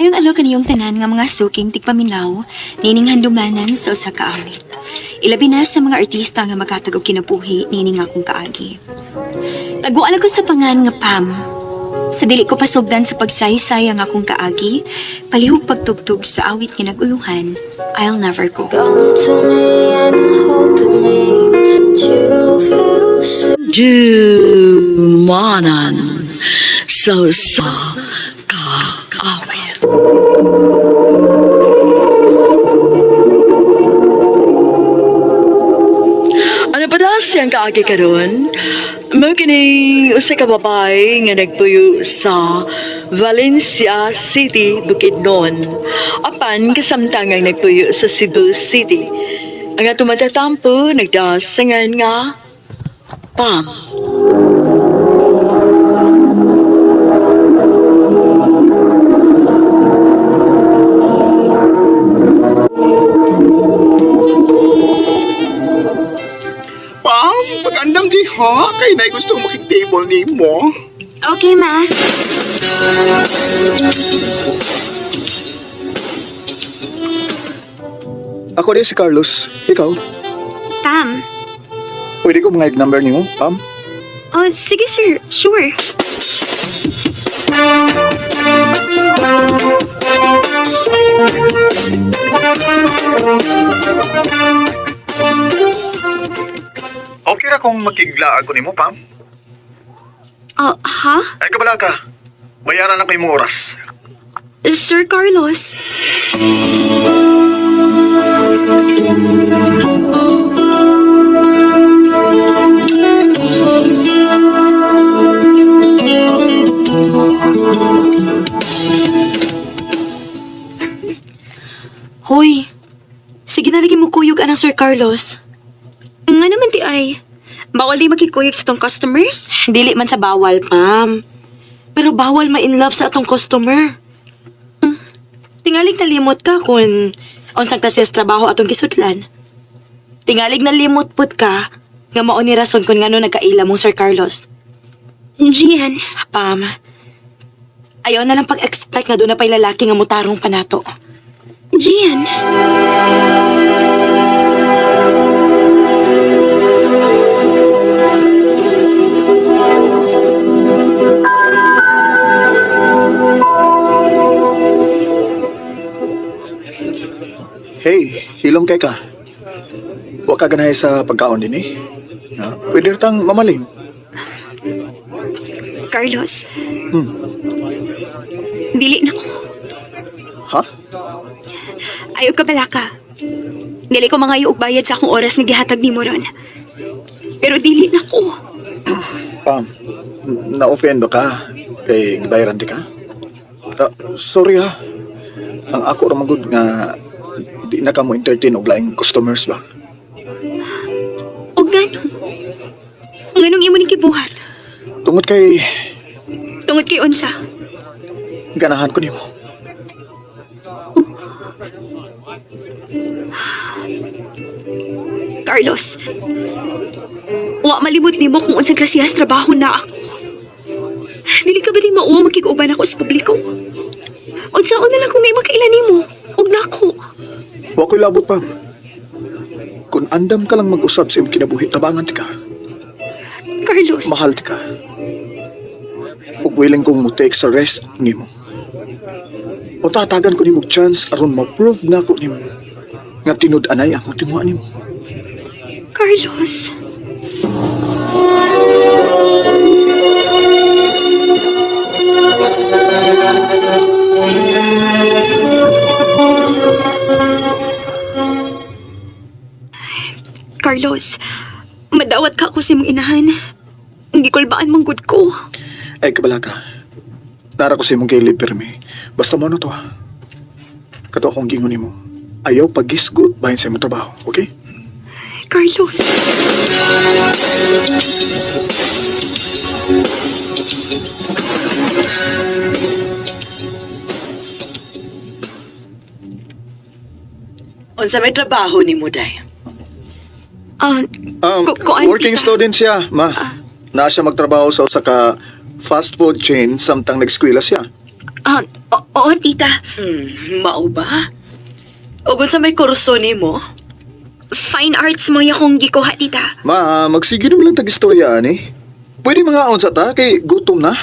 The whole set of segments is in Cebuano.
Maayong adlaw kaniyong tanan nga mga suking tigpaminaw, nining handumanan sa usa ka awit. Ilabi na sa mga artista nga makatag og kinabuhi nining akong kaagi. Taguan ako sa pangan nga Pam. Sa dili ko pasugdan sa pagsaysay ang akong kaagi, palihog pagtugtog sa awit nga naguluhan, I'll Never Go. Come to me and hold to me till feel so Dumanan sa usa ka awit. Ano pa daw siyang kaagi karon? Mao kini usa ka babae nga nagpuyo sa Valencia City, Bukidnon. Apan kasamtangang nagpuyo sa Cebu City. Ang ato matatampo nagdasangan nga Pam. Pam, pag-andam di ha, kay na gusto makig-table ni mo. Okay, ma. Ako din si Carlos. Ikaw? Pam. Pwede ko mga number niyo, Pam? Oh, sige sir. Sure. Okay ra kung makiglaag ko nimo, Pam. Oh, ha? Ay, kabala ka. Bayaran ako imong oras. Sir Carlos. Hoy, sige na lagi mo kuyog anang Sir Carlos. Nga naman di ay. Bawal di makikuyog sa tong customers? Dili man sa bawal, ma'am. Pero bawal ma-in love sa atong customer. Tingalig nalimot ka kung unsang klase sa trabaho atong gisudlan. Tingalig nalimot pud ka nga mao ni rason kung ngano nagkaila mong Sir Carlos. Gian, Pam, ayaw na lang pag-expect nga doon na pa'y lalaki nga mutarong pa nato. Gian. Hey, hilom kay ka. Wa ka ganahay sa pagkaon din eh. Ha? Pwede tang mamaling. Carlos, Hmm. dili na ko. Ha? Ayaw ka balaka. Dili ko mga og bayad sa akong oras nga gihatag nimo ron. Pero dili na ko. Pam, na-offend ba ka? Kay gibayaran di ka? Ah, sorry ha. Ang ako ra man gud nga di na ka mo entertain og laing customers ba. O gano? Nganong imo ning gibuhat? Tungod kay Tungod kay unsa? ganahan ko nimo. Carlos, wa malimot nimo kung unsang klasehas trabaho na ako. Dili ka ba din mauwa makig-uban ako sa publiko? Unsaon na lang kung may makailan nimo? Ug nako. Wa ko'y labot, Pam. Kung andam ka lang mag-usab sa imong kinabuhi, tabangan ti ka. Carlos, Mahal ti ka. Ug willing kong mo take sa rest nimo. O tatagan ko nimo og chance aron ma-prove na ko nimo nga tinud-anay akong tinguha nimo. Carlos. Carlos, madawat ka ako sa imong inahan. Gikulbaan mong gud ko. Ay, kabala ka. Nara ko sa imong gilid, pirmi. Basta mo na to, ha? Kato akong gingon nimo. Ayaw pagisgot bahin sa imong trabaho, okay? Carlos. Unsa may trabaho ni Muday? Ah, Kuan Working kita. student siya, ma. Naa siya magtrabaho sa usa ka fast food chain samtang nag-eskwela siya. ah, Oo, tita. Mao ba? Ug unsa may kurso nimo? Fine arts mo akong gikuha, tita. Ma, magsige naman lang tag-istorya, ani. Pwede mga unsa ta, kay gutom na.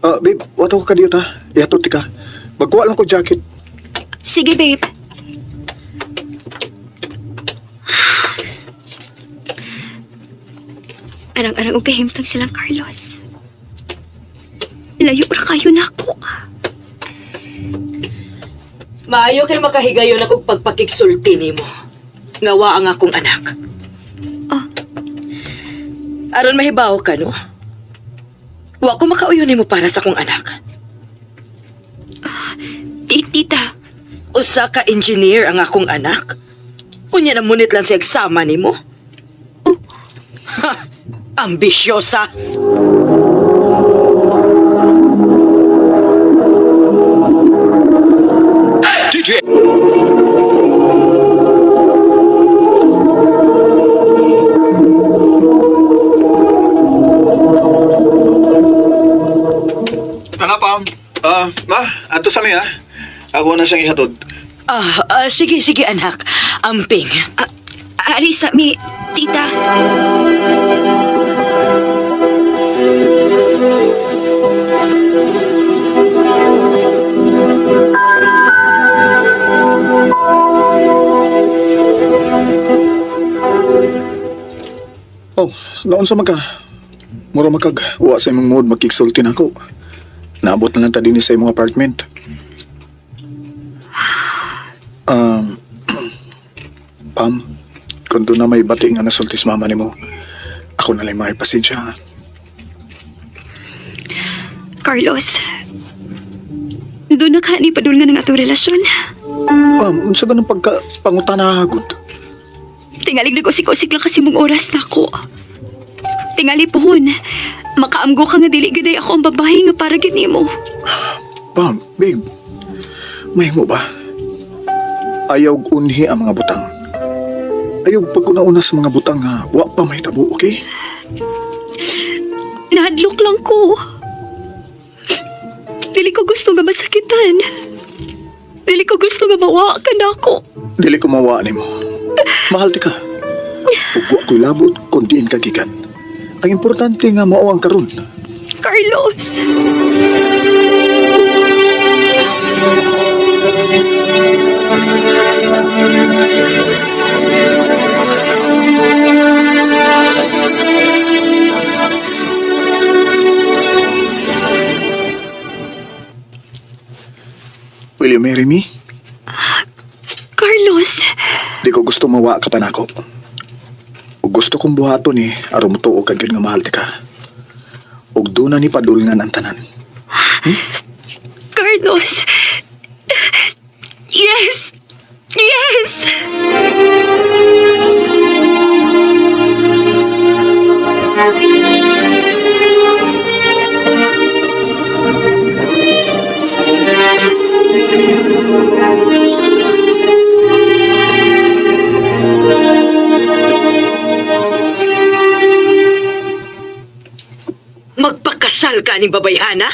Ah, babe, wato ka kadiyot ha. Ihatod ti ka. Magkuha lang ko jacket. Sige, babe. Arang-arang og kahimtang silang Carlos. Layo ra kayo nako. Maayo kay makahigayon akong pagpakigsulti nimo. Ngawa ang akong anak. Oh. Aron mahibaw ka, no? Wa ko makauyon nimo para sa akong anak. Tita, Usa ka engineer ang akong anak. Unya na munit lang siya eksama nimo. Ha! Ambisyosa! Tana, Pam. Ah, ma, ato sa mi ha. Ako na siyang ihatod. Ah, sige, sige anak. Amping. ari sa mi, tita. Oh, naon sa magka? Mura makag, wa sa imong mood magkiksulti na ako. Naabot na lang ta dinhi sa imong apartment. Pam, kung doon na may bati nga nasulti sa mama nimo, ako na lang may pasensya. Ha? Carlos, doon na ka ni padul nga ng atong relasyon. Pam, unsa ganun pagka pangutana gud? Tingalig nag-usik-usik lang kasi mong oras na ako. Tingali pohon, makaamgo ka nga dili gaday ako ang babae nga para ganimo. Pam, babe, may mo ba? Ayaw unhi ang mga butang. Ayaw pag-una-una sa mga butang ha, wa pa may tabo, okay? Nahadlok lang ko. Dili ko gusto nga masakitan. Dili ko gusto nga mawa ka na ako. Dili ko mawa nimo. Mahal ti ka. Ug wa ko'y labot kun diin ka gikan. Ang importante nga mao ang karon. Carlos! Will you marry me? Carlos! Di ko gusto mawa ka pa nako. Ug gusto kong buhaton ni aron motuo ka gyud nga mahal ti ka. Ug doon na ni padulngan ang tanan. Carlos! Yes! Yes! Magpakasal ka ni babayhana?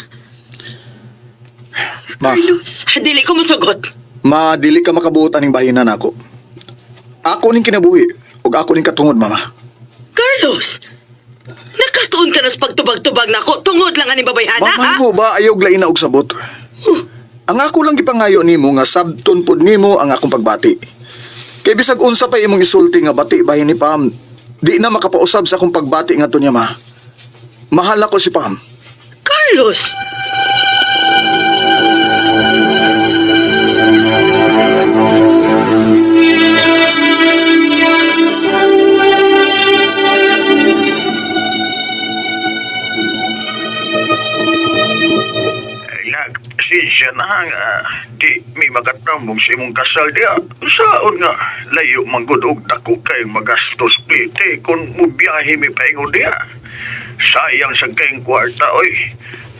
Ma, Carlos! Dili ko mosugot. ma dili ka makabuot aning bahinan nako. Ako ning kinabuhi ug ako ning katungod mama. Carlos! Nakatuon ka na sa pagtubag-tubag nako tungod lang ani babayhana, Mama ha? mo ba ayaw lain na og sabot? Ang ako lang gipangayo nimo nga sabton pod nimo ang akong pagbati. Kay bisag unsa pa imong isulti nga bati bahin ni Pam, di na makapausab sa akong pagbati ngadto niya ma. Mahal ako si Pam. Carlos! Nagsinsya na nga, di may magatambong sa imong kasal diya. Saon nga, layo manggod og dako kay magastos plite kung mubiyahe mi paingon diya. Sayang sa kayong kwarta, oy.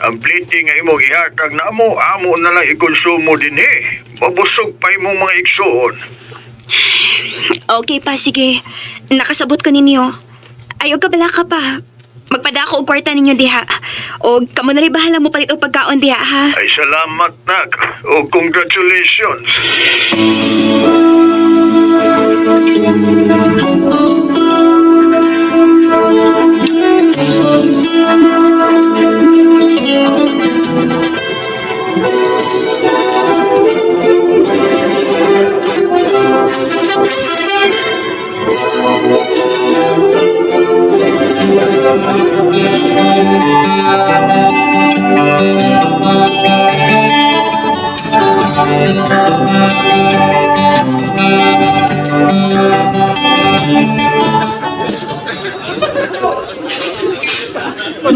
Ang plite nga imong ihatag na mo, amo na lang ikonsumo din eh. Mabusog pa imong mga igsuon. Okay pa, sige. Nakasabot ko ninyo. Ay, og kabala ka pa. Magpadako og kwarta ninyo diha. Og kamo na rin bahala mo palit og pagkaon diha, ha? Ay, salamat, nak. O congratulations.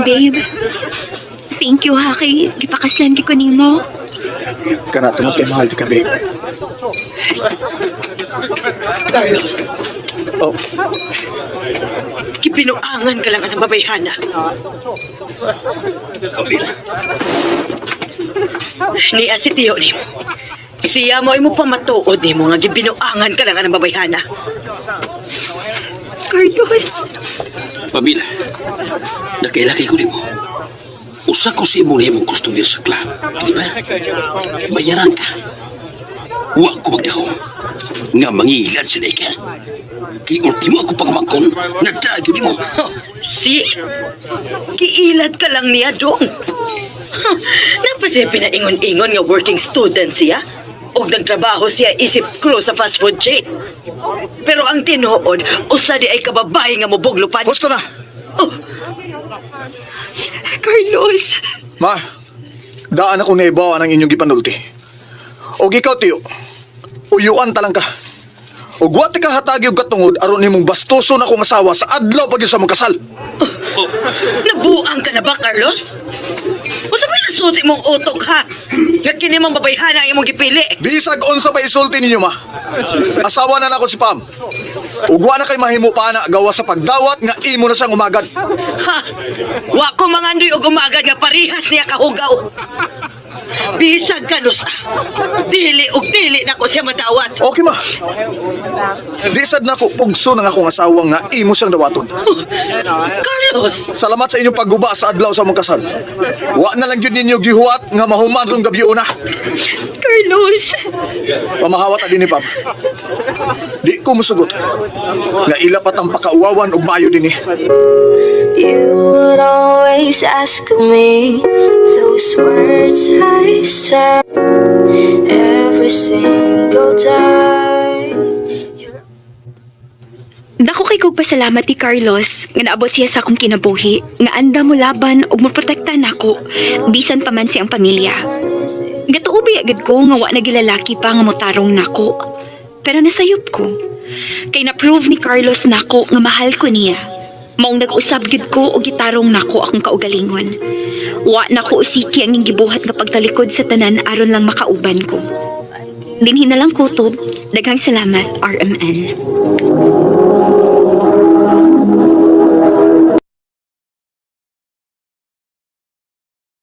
Babe, thank you ha kay gipakaslan ko nimo. Kana tungod kay mahal ti ka, babe. Carlos, Oh, gipinuangan ka lang ang babayhana. Pamela, Niya si Tio nimo. Siya mo ay mo pamatuod nimo nga gibinuangan ka lang ang babayhana. Carlos, Pamela, nakailakay ko nimo. Usa ko sa imong nahimong customer sa club, di ba? Bayaran ka. Wa ko magdahom. Nga mangilan sa ka. Kay ultimo ako pagmangkon, nagdaag yun nimo. Oh, si? Kiilat ka lang niya dong. Huh, napa siya pinaingon-ingon nga working student siya? Og nagtrabaho siya isip crew sa fast food chain. Pero ang tinuod, usa di ay kababae nga mobuglupan. Husto na! Oh, Carlos. Ma, daan ako naibawa ng inyong gipanulti. Og ikaw, tiyo, uyuan talang ka. Og wa ti ka hatagi og katungod aron nimong bastuson akong asawa sa adlaw pag sa mong kasal. Nabuang ka na ba, Carlos? Unsa may nasusi mong utok ha? Nga kini mong babayhana ang imong gipili. Bisag unsa pa isulti ninyo, ma. Asawa na nako si Pam. Ug wa na kay mahimo pa na gawa sa pagdawat nga imo na siyang umagad. Ha? Wa ko mangandoy og umagad nga parihas niya kahugaw. Bisag kanusa. Dili og dili na ko siya madawat. Okay, ma. Bisad na ko pugso ng akong asawa nga imo siyang dawaton. Carlos, Salamat sa inyong pagguba sa adlaw sa mong kasal. Wa na lang gyud ninyo gihuwat nga mahuman rong gabi una. Carlos. Pamahawat adin ni Pam. Di ko musugot. Nga ila pat ang pakauwawan og maayo dinhi. You would always ask me those words I said every single day. You're Dako kay kog pasalamat ni Carlos nga naabot siya sa akong kinabuhi, nga anda mo laban ug moprotekta nako bisan pa man siyang pamilya. Gatuo ba agad ko nga wa na gilalaki pa nga motarong nako. Pero nasayop ko. Kay na-prove ni Carlos nako nga mahal ko niya. Maong nag-usab gid ko og gitarong nako akong kaugalingon. Wa nako usiki ang iyang gibuhat nga pagtalikod sa tanan aron lang makauban ko. Dinhi na lang kutob. Daghang salamat, RMN.